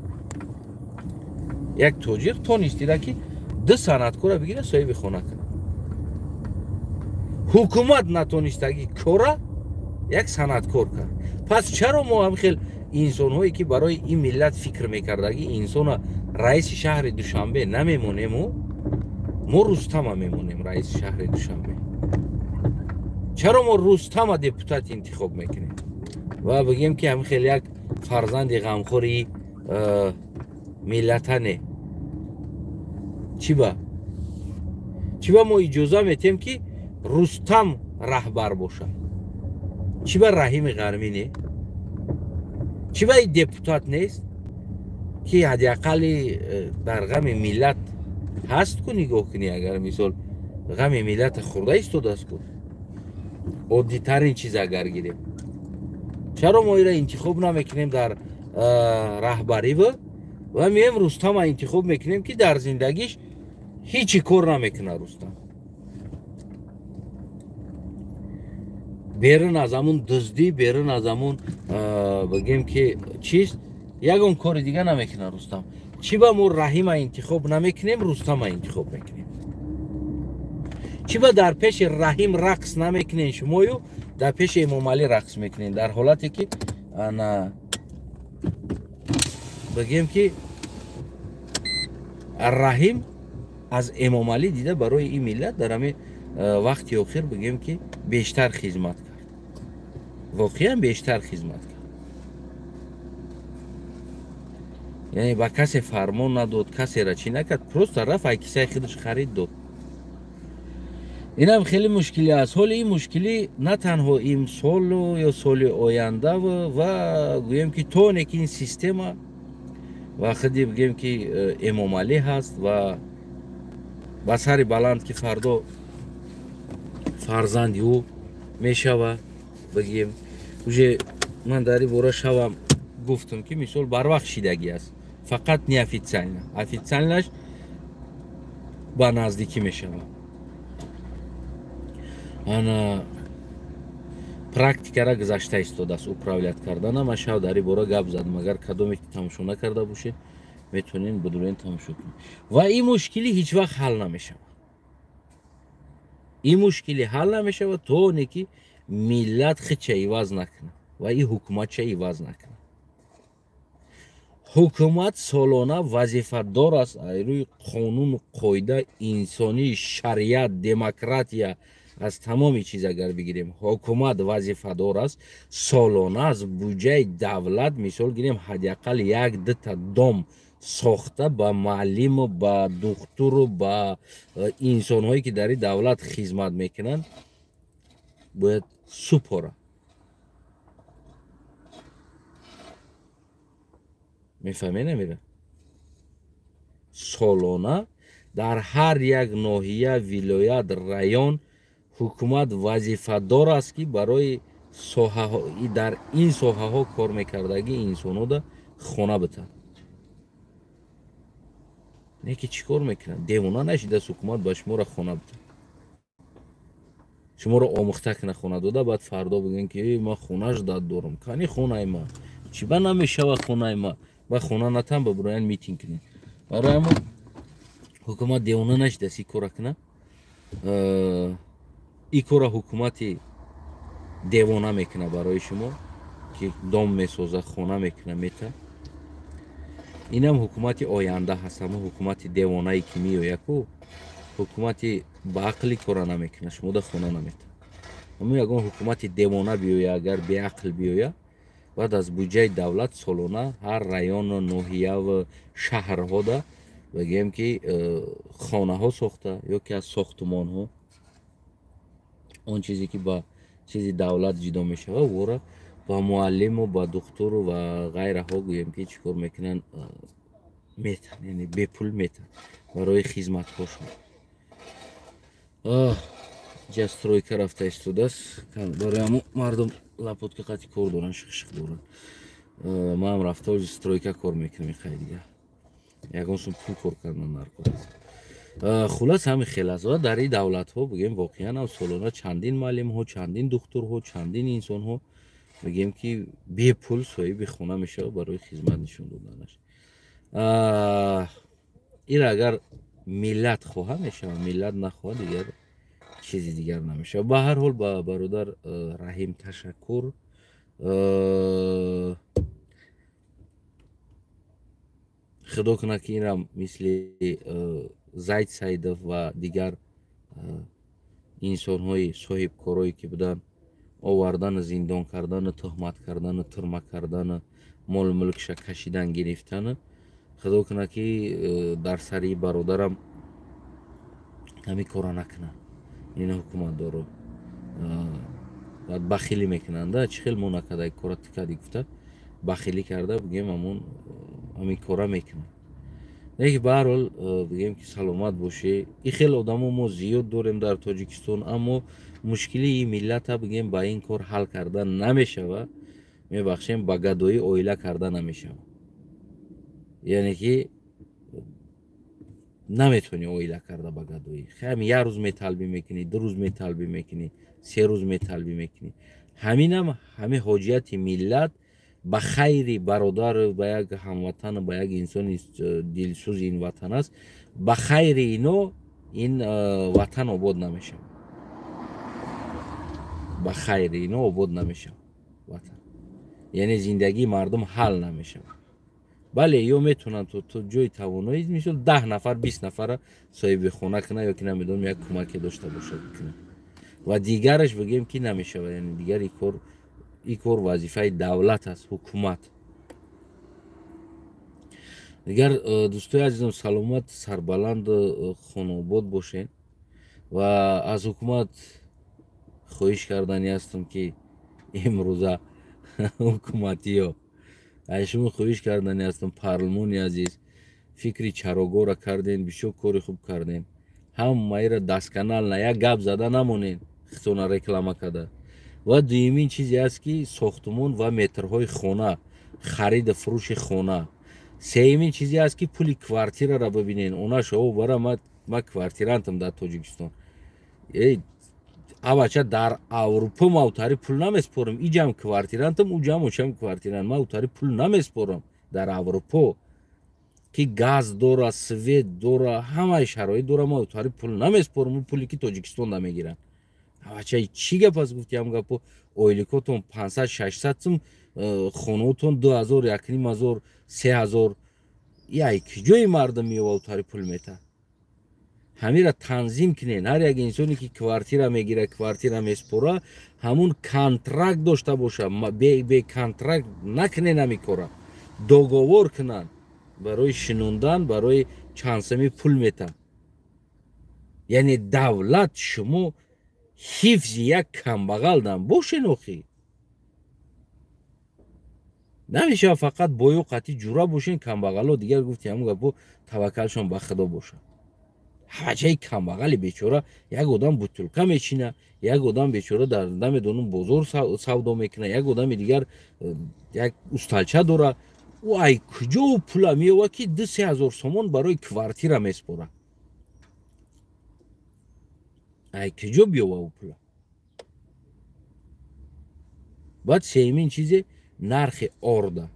Як тоҷир тонистира ки ду санъаткора бигира, соҳиби хона кунад. Ҳукумат натонистагӣ кора як санъаткор кард. Пас чаро мо ҳам хел инсонҳое ки барои ин миллат фикр мекардагӣ инсона раиси шаҳри Душанбе намемонему, мо Рустама мемонем раиси шаҳри Душанбе? Чаро мо Рустама депутат интихоб мекунем ва бигем ки ҳам хел як фарзанди ғамхори миллата не? Чӣ ба мо иҷоза метиҳем ки Рустам раҳбар бошад? Чӣ ба Раҳими Ғармӣ не? Чӣ ба депутат нест, ки ҳадди ақалли дар ғами миллат ҳаст ку? Нигоҳ кунӣ, агар мисол ғами миллата хӯрда истодааст ку, оддитарин чиз агар гирем, чаро мо ира интихоб намекунем дар раҳбариву ва меем Рустама интихоб мекунем, ки дар зиндагиш ҳечи кор намекунад? Рустам берун аз ҳамун дуздӣ, берун аз ҳамун бигем ки чиз, ягон кори дига намекунад Рустам. Чӣ ба мо Раҳима интихоб намекунем, Рустама интихоб мекунем? Чӣ ба дар пеши Раҳим рақс намекунем шумою дар пеши Эмомалӣ рақс мекунем, дар ҳолате ки ана бигем ки Раҳим аз Эмомалӣ дида барои ин миллат дар ҳамин вақти охир бигем ки бештар хизмат кард, воқеан бештар хизмат кард. Яъне ба касе фармон надод, касера чӣ накард, просто рафт ай кисаи худаш харид дод. Инам хеле мушкилӣ аст. Ҳоли ин мушкилӣ на танҳо имсолу ё соли оянда ва гӯем ки то оне ки ин система ва худи бигем ки Эмомалӣ ҳаст ва ба сари баланд ки фардо фарзанди ӯ мешава, бигем уже ман дар ин бора шавам гуфтам ки мисол барвақт шидагӣ аст, фақат неофициально, официальнаш ба наздикӣ мешава. Ана практикара гузашта истодааст управлять кардана. Ман шав дар ин бора гап задам, агар кадоме ки тамошо накарда бошед, метавонед бидурен тамошо кунед. Ва ин мушкилӣ ҳеҷ вақт ҳал намешавад. Ин мушкилӣ ҳал намешавад то оне ки миллат худша иваз накунад ва ин ҳукуматша иваз накунад. Ҳукумат солона вазифадор аст аз рӯи қонуну қоида, инсонӣ, шариат, демократия, аз тамоми чиз агар бигирем, ҳукумат вазифадор аст солона аз буҷаи давлат, мисол гирем, ҳадди ақал як дута дом сохта ба муаллиму ба духтуру ба инсонҳое ки дар ин давлат хизмат мекунанд бояд супора. Мефаҳмед намера? Солона дар ҳар як ноҳия, вилоят, район ҳукумат вазифадор аст ки барои соҳаҳо, дар ин соҳаҳо кор мекардагӣ инсонҳода хона битад. Не ки чӣ кор мекунад? Девона нашидааст ҳукумат ба шуморо хона битад, шуморо омӯхта кунад, хона дода, баъд фардо бигӯем ки ман хонаш дад дорам, кани хонаи ман чӣ ба намешава хонаи ман, ба хона натан ба буроян митинг кунед. Барои ҳамон ҳукумат девона нашидааст ин кора кунад. Ин кора ҳукумати девона мекунад барои шумо ки дом месоза, хона мекунад, мета. Инам ҳукумати оянда ҳаст, ҳамон ҳукумати девонае ки меояд ку, ҳукумати ба ақли кора намекунад, шумода хона намета. Ҳамон ягон ҳукумати девона биёя, агар беақл биёя, баъд аз буҷаи давлат солона ҳар району ноҳияву шаҳрҳода бигӯем ки хонаҳо сохта ё ки аз сохтумонҳо он чизе ки ба чизи давлат ҷудо мешавад, вора ба муаллиму ба духтуру ва ғайраҳо гӯем ки чӣ кор мекунанд, метан, яъне бепул метан барои хизматҳошон. Ҷа стройка рафта истодааст, барои ҳамон мардум лапотка қати кор доранд, шиқ-шиқ доранд. Манам рафта стройка кор мекунам, иқай дигар ягон сум пул кор кардан наркор аст. Хулас ҳамин хел аст. Ва дар ин давлатҳо бигӯем воқеан ҳам солона чандин муаллимҳо, чандин духтурҳо, чандин инсонҳо бигӯем ки бепул соҳиби хона мешавад барои хизмат нишон доданаш. Ин агар миллат хоҳа мешавад, миллат нахоҳа дигар чизи дигар намешавад. Ба ҳар ҳол ба бародар Раҳим ташаккур. Худо кунад ки инам мисли Зайд Саидов ва дигар инсонҳои соҳибкорое ки буданд, овардану зиндон кардану туҳмат кардану турма кардану молу мулкша кашидан гирифтану, худо кунад ки дар сари бародарам ҳамин кора накунад ин ҳукуматдоро. Баъд бахилӣ мекунанд, чӣ хел мо накарда кора ту кардӣ гуфта бахилӣ карда, бигем, ҳамон ҳамин кора мекунанд. Лекин ба ҳар ҳол, бигем ки саломат бошӣ. И хел одамо мо зиёд дорем дар Тоҷикистон, аммо мушкилии миллата, бигем, ба ин кор ҳал карда намешавад. Мебахшем, ба гадоӣ оила карда намешавад, яъне ки наметавонӣ оила карда ба гадоӣ. Ҳами як рӯз металбӣ мекунӣ, 2 рӯз металбӣ мекунӣ, 3 рӯз металбӣ мекунӣ. Ҳаминам ҳамин ҳоҷияти миллат ба хайри бародар, ба як ҳамватан, ба як инсони дилсӯзи ин ватан аст. Ба хайри ино ин ватан обод намешавад, ба хайри ино обод намешавад ватан, яъне зиндагии мардум ҳал намешавад. Бале, ё метавонанд то ҷои тавоноӣ, мисол, 10 нафар, 20 нафара соҳиби хона кунад ё ки, намедонам, як кӯмаке дошта бошад, кунад ва дигараш, бигем, ки намешавад. Яъне дигар ин кор вазифаи давлат аст, ҳукумат. Дигар, дӯстои азизам, саломат, сарбаланд, хонаобод бошед ва аз ҳукумат хоҳиш карданӣ ҳастам, ки имрӯза ҳукуматиё, аз шумо хоҳиш карданӣ ҳастам, парлумони азиз, фикри чарогоҳро кардем, бисёр кори хуб кардем. Ҳамаира дасканал на як гап зада намонед, хитона реклама карда. Ва дуюмин чизе аст, ки сохтумон ва метрҳои хона, хариду фурӯши хона. Сеюмин чизе аст, ки пули квартираро бибинен. Онаш о бара ма квартирантам дар Тоҷикистон. Авача, дар Аврупо ма утари пул намеспорам. Иҷам квартирантам, уҷам очам квартирант, ма утари пул намеспорам дар Аврупо, ки газ дора, свет дора, ҳамаи шароит дора, ма утари пул намеспорам. У пуле ки Тоҷикистон намегиранд, авача, чӣ гап аст? Гуфти ҳам гапо, ойликотон 500, 600 сум, хонаотон 2000, 1500, 3000. Яй киҷои мардум меёва, утари пул мета? Ҳамира танзим кунен. Ҳар як инсоне ки квартира мегира, квартира меспора, ҳамун контракт дошта боша. Бе контракт накунен ҳами кора. Договор кунанд барои шинондан, барои чанд сами пул мета. Яъне давлат, шумо ҳифзи як камбағалдан бошен. Охи, намешавад фақат бою қатӣ ҷура бошен, камбағало дигар, гуфти ҳамун гапо, таваккалшон ба Худо бошад. Ҳавачаи камбағали бечора, як одам бутулка мечина, як одам бечора дар, намедонам, бозор савдо мекунад, як одами дигар як усталча дора. Ӯ ай куҷо пула меёвад, ки 2-3 ҳазор сомон барои квартира меспорад? Ай куҷо биёва ӯ пула? Баъд сеюмин чизе, нархи орда.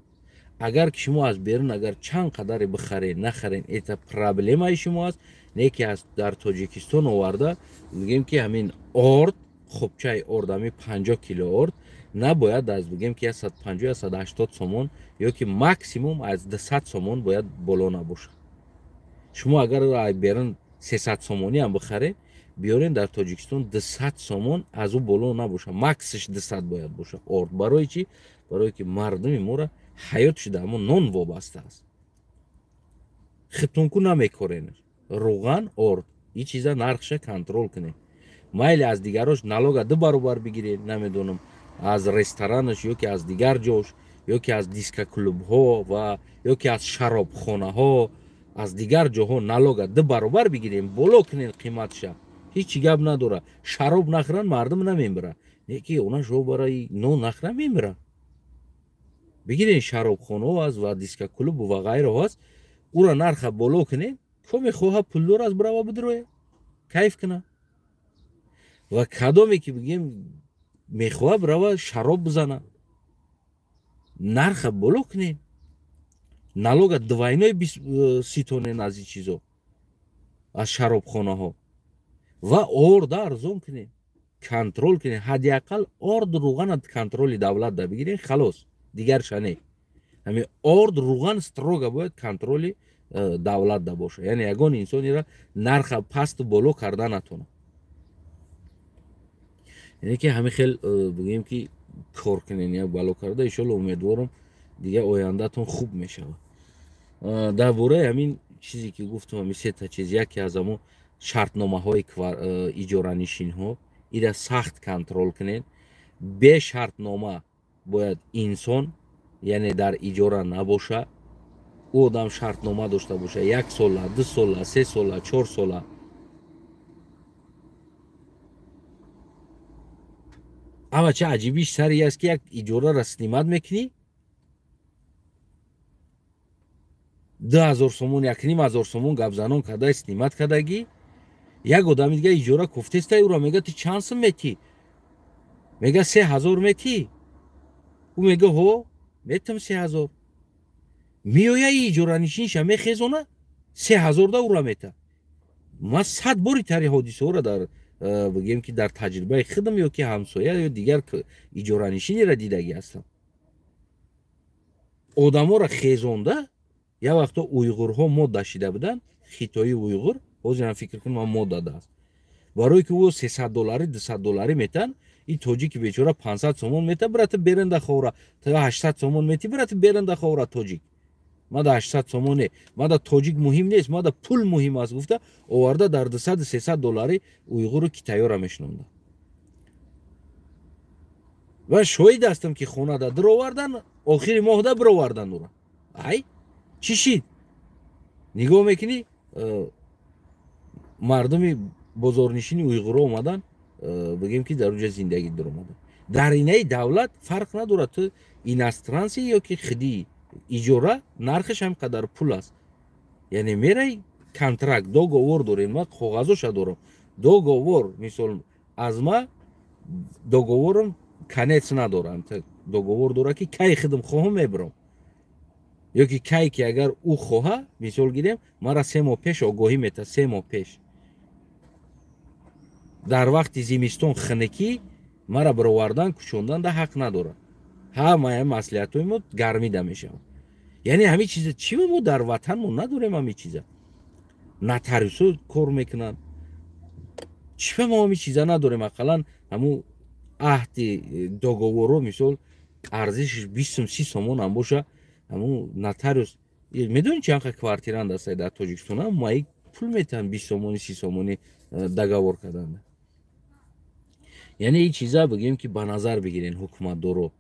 Агар ки шумо аз берун агар чанд қадаре бихаред, нахаред, это проблемаи шумо аст. Не ки аз дар Тоҷикистон оварда, мегӯем, ки ҳамин орд, хубчаи орд, ҳамин 50 кило орд набояд аз, бигем, ки 150, 180 сомон ё ки максимум аз 200 сомон бояд боло набошад. Шумо агар берун 300 сомонӣ ҳам бихаред, биёрен дар Тоҷикистон, 200 сомон аз ӯ боло набошад, максиш 200 бояд бошад орд. Барои чӣ? Барое ки мардуми моро ҳаёт шуда ҳамон нон вобаста аст. Хитунку намекорен, рӯған, орд, ин чиза нархша контроль кунед. Майли, аз дигарош налога ду баробар бигиред, намедонам, аз ресторанаш ё ки аз дигар ҷош, ё ки аз дискоклубҳо ва ё ки аз шаробхонаҳо, аз дигар ҷоҳо налога ду баробар бигирем, боло кунед қиматша, ҳеҷ гап надора. Шароб нахӯранд, мардум намемира, не ки она шо барои нон нахӯра мемира. Бигирен, шаробхонаҳо аст ва дискоклубу ва ғайраҳо аст, ура нарха боло кунед. Ко мехоҳа, пулдор аст, бирава, бидроя, кайф куна ва кадоме ки, бигем, мехоҳа, бирава, шароб бизана. Нарха боло кунед, налога двойной ситонен аз ин чизо, аз шаробхонаҳо, ва орда арзон кунед, контроль кунед. Ҳадди ақал орд, рӯғана контроли давлат да бигирен, халос, дигарша не. Ҳамин орд, рӯған строго бояд контроли давлат да боша, яъне ягон инсонира нарха пасту боло карда натонад. Яъне ки ҳамин хел, бигӯем, ки кор кунен, як бало карда, иншолло, умедворам, дигар ояндатон хуб мешавад. Дар бораи ҳамин чизе ки гуфтам, ҳамин сета чиз, яке аз ҳамон шартномаҳои иҷоранишинҳо, ира сахт контроль кунед. Бе шартнома бояд инсон, яъне дар иҷора набоша, ӯ одам шартнома дошта боша, 1 сола, 2 сола, 3 сола, 4 сола. Ама ча аҷибиш сари аст, ки як иҷораро снимат мекунӣ, 2000 сомон, 1500 сомон гапзанон карда снимат кардагӣ, як одами дига иҷора кофтеста, ӯро мега ту чанд сум метӣ? Мега 3000 метӣ? Ӯ мега ҳо, метам 3000. Меоя иҷоранишинша мехезона, 3000 да ӯра мета. Ман 100 бори тари ҳодисаҳоро дар бигем ки дар таҷрибаи худам ё ки ҳамсоя ё дигар иҷоранишинеро дидагӣ ҳастам. Одаморо хезонда, як вақто уйғурҳо модда шида буданд, хитои уйғур, ҳозир ҳам фикр кунам ман модда дааст. Барое ки ӯ 300 доллари, 200 доллари метан, и тоҷики бечора 500 сомон мета, брата беранда ховра, 800 сомон мети, брата беранда ховра тоҷик. Мада 800 сомон не, мада тоҷик муҳим нест, мада пул муҳим аст гуфта, оварда дар 200-300 доллари уйғуру китаёра мешинонда. Ва шоҳид ҳастам ки хонада дуровардан, охири моҳда бировардан ӯра. Ай, чӣ шид? Нигоҳ мекунӣ, мардуми бозорнишини уйғуро омадан, бигем ки дар онҷа зиндагӣ дуромадан. Дар инаи давлат фарқ надорад, ту иностранси ё ки хиди иҷора, нархаш ҳам қадар пул аст. Яъне мерай контракт, договор дорем, ман коғазоша дорам. Договор, мисол, аз ма договорам конец надорам. Договор дора ки кай хидм хоҳам мебарам. Ё ки кай ки агар ӯ хоҳа, мисол гирем, мара 3 моҳ пеш огоҳӣ мета, 3 моҳ пеш. Дар вақти зимистон хунукӣ мара баровардан, кӯчондан да ҳақ надорад. Ҳамаи маслиҳатҳои мо гармида мешавад. Яъне ҳамин чиза чӣ мо дар ватанмо надорем ҳамин чиза? Нотариусо кор мекунанд. Чӣ мо ҳамин чиза надорем? Ақаллан ҳамун аҳди договоро, мисол, арзишиш 20-30 сомон ҳам боша, ҳамун нотариус медонӣ чанд қа квартирант аст дар Тоҷикистон? Ҳам маи пул метаҳанд 20 сомони, 30 сомони договор карданда. Яъне ин чиза бигем ки ба назар бигирен ҳукуматдоро.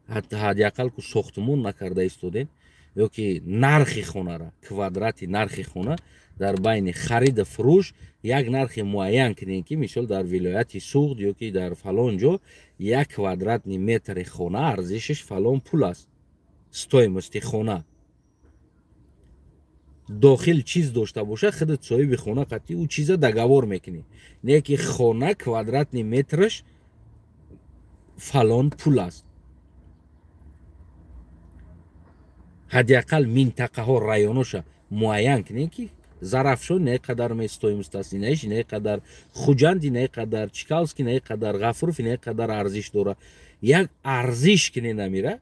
Ҳадди ақал ку сохтмон накарда истодем, ё ки нархи хонара, квадрати нархи хона дар байни хариду фурӯш як нархи муайян кунем, ки мисол дар вилояти Суғд ё ки дар фалон ҷо як квадратни метри хона арзишаш фалон пул аст. Стоимости хона. Дохил чиз дошта боша, худат соҳиби хона қатъи ӯ чиза договор мекунӣ. Не ки хона квадратни метраш фалон пул аст. Ҳадди ақал минтақаҳо, районоша муайян кунем, ки Зарафшон не қадар стоимость аст, инаиш не қадар, Хуҷанди не қадар, Чкалски не қадар, Ғафуров не қадар арзиш дора. Як арзиш кунем намира,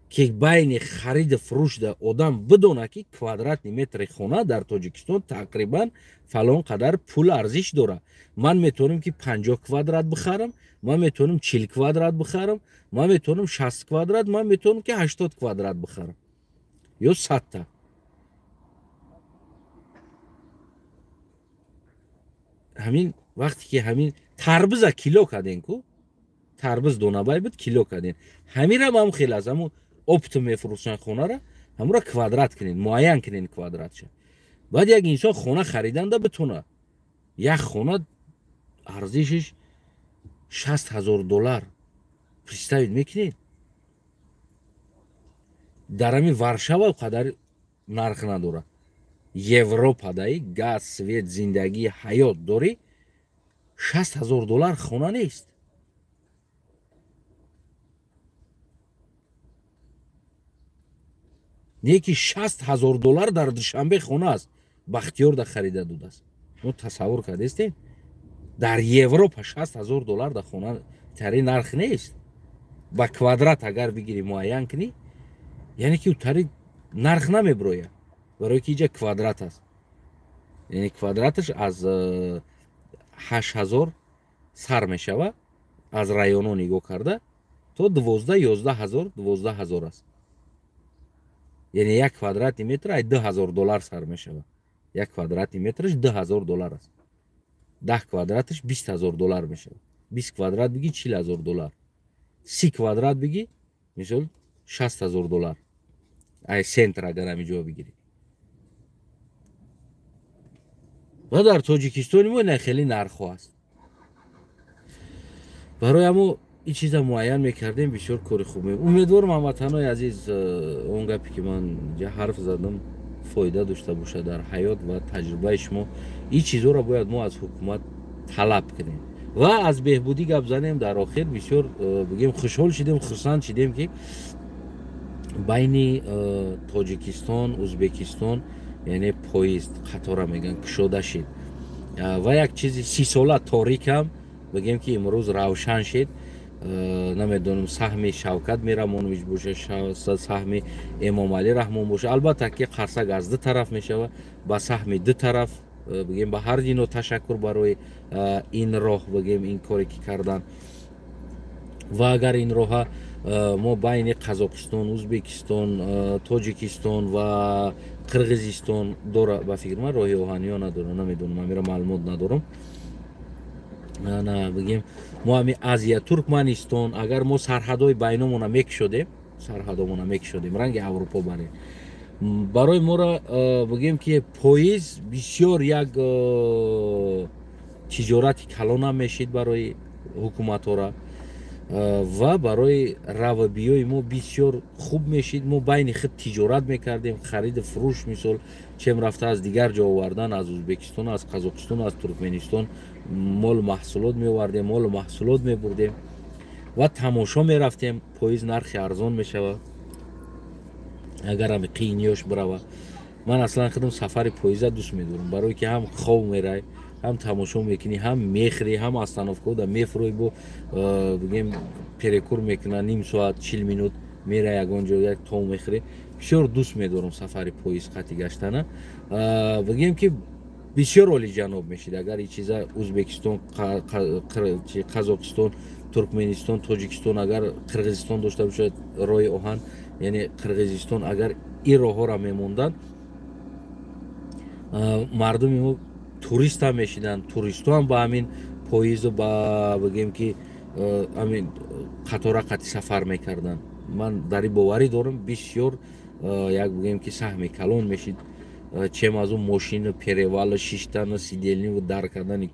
ки байни хариду фурӯшда одам бидона, ки квадратни метри хона дар Тоҷикистон тақрибан фалон қадар пул арзиш дора. Ман метавонам ки 50 квадрат бихарам, ман метавонам 40 квадрат бихарам, ман метавонам 60 квадрат, ман метавонам ки 80 квадрат бихарам ё 100 та. Ҳамин вақте ки ҳамин тарбиза кило кардем ку, тарбиз донабай буд, кило кардем. Ҳаминам ҳам хел аст, ҳамун оптом мефурӯшанд хонара, ҳамура квадрат кунед, муайян кунед квадратша. Баъд як инсон хона хариданда битона. Як хона арзишиш 60 000 доллар. Представить мекунед? Дар ҳамин Варшава қадар нарх надорад. Европадаи газ, свет, зиндагӣ, ҳаёт дорӣ, 60 000 доллар хона нест. Не ки 60 000 доллар дар Душанбе хона аст, Бахтиёр да харида додааст. Мо тасаввур кардестем? Дар Европа 60 000 доллар дар хона тари нарх нест. Ба квадрат агар бигирӣ муайян кунӣ, яъне ки тари нарх намеброяд. Барои ки иҷа квадрат аст. Яъне квадраташ аз 8000 сар мешава, аз районо нигоҳ карда то 12, 11 000, 12 000 аст. Яъне як квадратни метр ай 2000 доллар сар мешава. Як квадратни метраш 2000 доллар аст. 10 квадраташ 20 000 доллар мешава. 20 квадрат биги 40,000 доллар, 30 квадрат биги мисол 60,000 доллар. Ай центр агар ҳамин ҷо бигирӣ. Ва дар Тоҷикистони мо ина хеле нархҳо аст. Барои ҳамо ин чиза муайян мекардем, бисёр кори хуб. Умедворам, ҳамватанои азиз, он гапе ки ман инҷа ҳарф задам фоида дошта бошад дар ҳаёт ва таҷрибаи шумо. Ин чизҳоро бояд мо аз ҳукумат талаб кунем ва аз беҳбудӣ гап занем. Дар охир бисёр бигем хушҳол шидем, хурсанд шидем, ки байни Тоҷикистон, Узбекистон, яъне поезд қатора мегӯянд, кушода шид ва як чизи 30 сола торикам бигем ки имрӯз равшан шид. Намедонам, саҳми Шавкат Мирамонович боша, саҳми Эмомалӣ Раҳмон боша. Албатта ки қарсак аз ду тараф мешава, ба саҳми ду тараф бигем, ба ҳар дино ташаккур барои ин роҳ, бигем, ин коре ки кардан. Ва агар ин роҳа мо байни Қазоқистон, Узбекистон, Тоҷикистон ва Қирғизистон дора, ба фикр ман роҳи оҳаниё надора, намедонам, амира маълумот надорам. На, бигем, мо ҳами Азия, Туркманистон, агар мо сарҳадҳои байномона мекушодем, сарҳадомона мекушодем, ранги Аврупо барем, барои моро, бигем ки поезд бисёр як тиҷорати калонам мешид барои ҳукуматҳора ва барои равобиёи мо бисёр хуб мешид. Мо байни худ тиҷорат мекардем, хариду фурӯш, мисол, чем рафта аз дигар ҷо овардан, аз Узбекистон, аз Қазоқистон, аз Туркменистон молу маҳсулот меовардем, молу маҳсулот мебурдем ва тамошо мерафтем. Поезд нархи арзон мешавад, агар ҳами қииниёш бирава. Ман аслан худам сафари поезда дӯст медорам, барое ки ҳам хов мерай, ҳам тамошо мекунӣ, ҳам мехӯрӣ, ҳам остановкаода мефурӯй, бо бигем перекур мекуна, ним соат, 40 минут мера, ягон ҷо як том мехӯрӣ. Бисёр дӯст медорам сафари поезд қати гаштана. Бигем ки бисёр олиҷаноб мешид, агар ин чиза Узбекистон, Қазоқистон, Туркменистон, Тоҷикистон, агар Қирғизистон дошта бошад роҳи оҳан, яъне Қирғизистон, агар ин роҳҳоро мемонданд, мардуми мо турист ҳам мешиданд, туристҳо ҳам ба ҳамин поезду ба, бигем ки, ҳамин қатора қати сафар мекарданд. Ман дар ин боварӣ дорам, бисёр як, бигем ки, саҳми калон мешид, чем аз он мошину перевала шиштану сидельниву дар кардани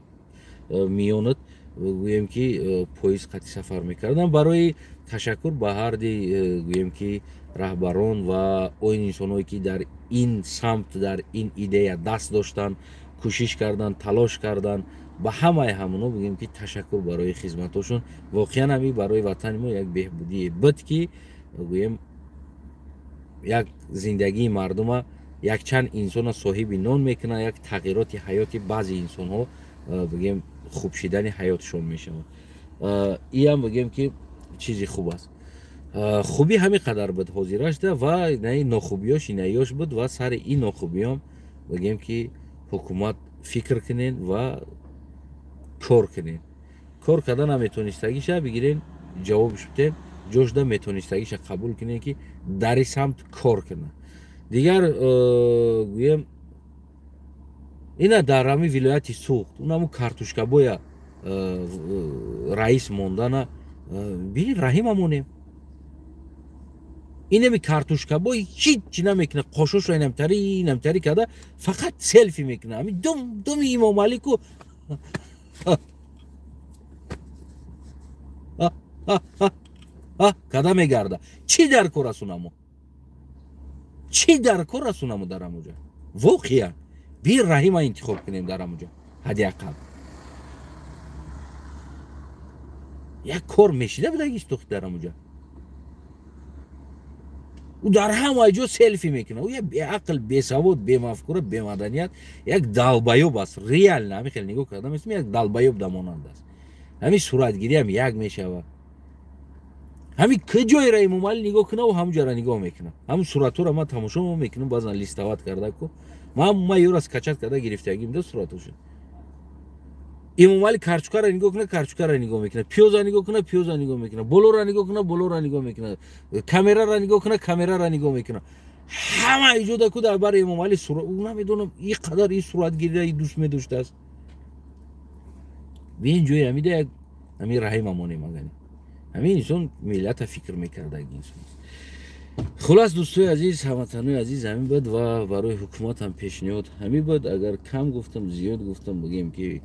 миёнат, гӯем ки, поезд қати сафар мекардам. Барои ташаккур ба ҳарди, гӯем ки, раҳбарон ва он инсонҳое ки дар ин самт, дар ин идея даст доштанд, кӯшиш карданд, талош карданд, ба ҳамаи ҳамоно бигӯем ки ташаккур барои хизматҳошон. Воқеан ҳами барои ватани мо як беҳбудие буд, ки, гӯем, як зиндагии мардума, якчанд инсона соҳиби нон мекунад, як тағйироти ҳаёти баъзе инсонҳо, бигем, хуб шидани ҳаётшон мешавад. Иам, бигем ки, чизи хуб аст. Хубӣ ҳамин қадар буд ҳозирашда ва наи нохубиёш инаёш буд. Ва сари ин нохубиём, бигем ки, ҳукумат фикр кунен ва кор кунен. Кор карда наметонистагиша бигирен, ҷавобш битен, ҷошда метонистагиша қабул кунен, ки дар ин самт кор кунад. Дигар, гӯем, ина дар ҳамин вилояти Суғд унаму картушкабоя раис мондана бини, раҳима монем. Инами картушкабой ҳичи намекунад, қошошро инамтари, инамтари карда, фақат селфи мекунад. Ҳами дум думи Имомалику када мегарда. Чӣ дар кор аст унамо? Чӣ дар кор аст унамо дар ҳамуҷа? Воқеан бир раҳима интихоб кунем дар ҳамуҷа, ҳадди ақал як кор мешида будагистохи дар ҳамуҷа. Ӯ дар ҳамаи ҷо селфи мекунад. Ӯ як беақл, бесавод, бемафкура, бемаданият, як долбоёб аст. Реально ҳамин хел нигоҳ карда месм, як долбоёб дамонанд аст. Ҳамин суратгириам як мешавад. Ҳамин куҷоеро Эмомалӣ нигоҳ кунад, ӯ ҳамуҷаро нигоҳ мекунад. Ҳамин суратҳоро ман тамошо мекунам, баъзан листовать карда ку ман ёра скачать карда гирифтагим да суратҳоша. Эмомалӣ карчукаро нигоҳ кунад, карчукаро нигоҳ мекунад, пиёза нигоҳ кунад, пиёза нигоҳ мекунад, болоро нигоҳ кунад, болоро нигоҳ мекунад, камераро нигоҳ кунад, камераро нигоҳ мекунад. Ҳама иҷода ку дар бари Эмомалӣ. Ӯ намедонам, ин қадар ин суратгирира дӯст медоштааст. Бин, ҷои ҳамида як Ҳамин Раҳима монем агани. Ҳамин инсон миллата фикр мекардаги инсон аст. Хулас, дӯстои азиз, ҳамватанои азиз, ҳамин буд ва барои ҳукуматам пешниҳод ҳамин буд. Агар кам гуфтам, зиёд гуфтам, бигем ки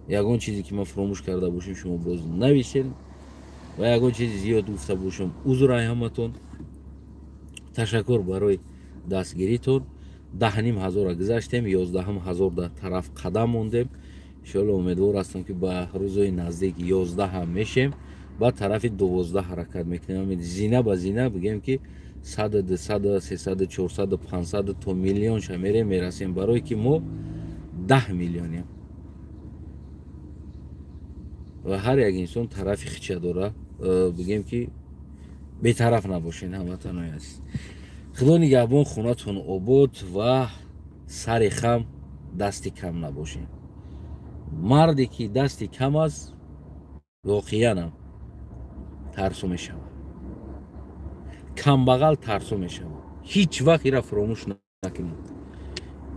ягон чизе ки ман фуромӯш карда бошем, шумо боз нависед ва ягон чизи зиёд гуфта бошам, узр ай ҳаматон. Ташаккур барои дастгиритон. 10,5 ҳазора гузаштем, 11 ҳазор дар тараф қадам мондем. Иншоалло, умедвор ҳастам, ки ба рӯзои наздик 11 ҳам мешем, ба тарафи 12 ҳаракат мекунем. Зина ба зина, бигем ки 100, 200, 300, 400, 500 то миллионша мерем, мерасем, барое ки мо 10 миллионем ва ҳар як инсон тарафи хича дора. Бигем ки бетараф набошен, ҳамватанои азиз. Худо нигаҳбон, хонатон обод ва сари хам, дасти кам набошем. Марде ки дасти кам аст, воқеанам тарсу мешавад, камбағал тарсу мешавад. Ҳеҷ вақт ира фуромӯш накунед.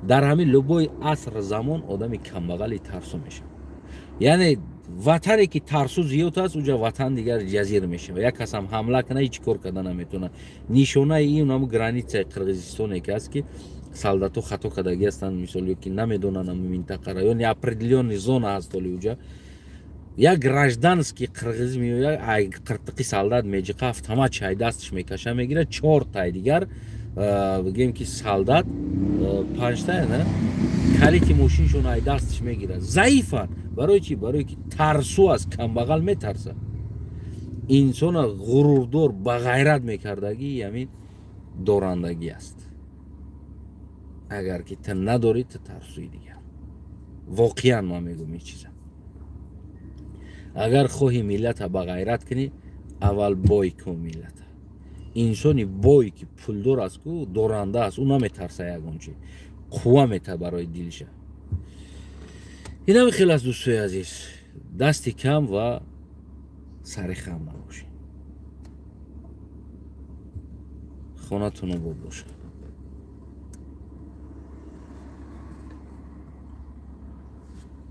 Дар ҳамин любой аср, замон одами камбағали тарсу мешавад. Яъне ватане ки тарсу зиёд аст, уҷа ватан дигар ҷазир мешавад. Як касам ҳамла кана, ҳеҷ кор карда наметавонад. Нишонаи ин ҳаму границаи Қирғизистоне ки аст, ки солдатҳо хато кардагӣ ҳастанд, мисол, ё ки намедонанд ҳаму минтақара, ё неопределённый зона ҳаст. Оли уҷа як гражданский қирғиз меояд, ай қиртиқи солдат меҷиқа, автомат чай дасташ мекаша, мегирад. Чортай дигар, бигем ки солдат, панҷтая на, калити мошиншон ай дасташ мегирад. Заифанд. Барои чӣ? Барое ки тарсу аст, камбағал метарсад. Инсона ғурурдор, бағайрат мекардагӣ ҳамин дорандагӣ аст. Агар ки ту надорӣ, ту тарсуи дигар. Воқеан ман мегӯм ин чиза: агар хоҳӣ миллата бағайрат кунӣ, аввал бой кун миллата. Инсони бой ки пулдор аст ку, доранда аст, ӯ наметарса ягон чи, қувва мета барои дилша. Инами хел аст, дӯстои азиз. Дасти кам ва сари хам набошед. Хонатон обод бошад.